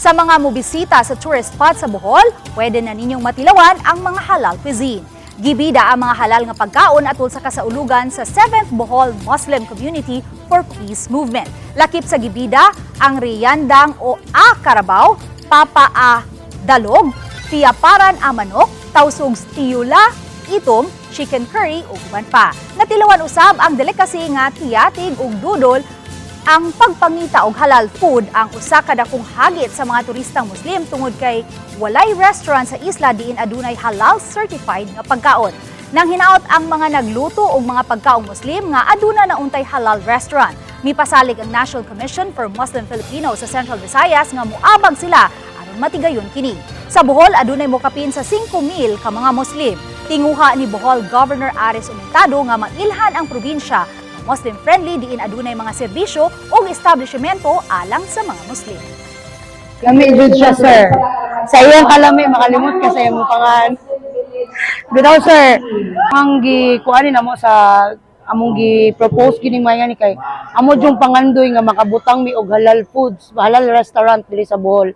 Sa mga mobisita sa tourist spot sa Bohol, pwede na ninyong matilawan ang mga halal cuisine. Gibida ang mga halal nga pagkaon atol sa kasaulugan sa 7th Bohol Muslim Community for Peace Movement. Lakip sa gibida ang riyandang o a karabaw, papa a dalog, piaparan a manok, tawsog tiyula, itom, chicken curry ug uban pa. Natilawan usab ang delicacy nga tiyatig ug dudol. Ang pagpangita og halal food ang usa ka dakong hagit sa mga turistang Muslim tungod kay walay restaurant sa isla diin adunay halal certified nga pagkaon. Nang hinaot ang mga nagluto og mga pagkaong Muslim nga aduna na untay halal restaurant. Mipasalig ang National Commission for Muslim Filipinos sa Central Visayas nga muabag sila aron matigayon kini. Sa Bohol, adunay mokapin sa 5,000 ka mga Muslim. Tinguha ni Bohol Governor Aris Umentado nga mailhan ang probinsya Muslim friendly diin adunay mga serbisyo ug establishmento alang sa mga Muslim. Lami jud siya, sir. Sa iyang kalami, makalimot ka sa iyang pangan. Bitaw, sir, ang gi kuani namo sa among gi propose kining mga ni kay amo jung pangandoy nga makabutang mi og halal foods, halal restaurant diri sa Bohol.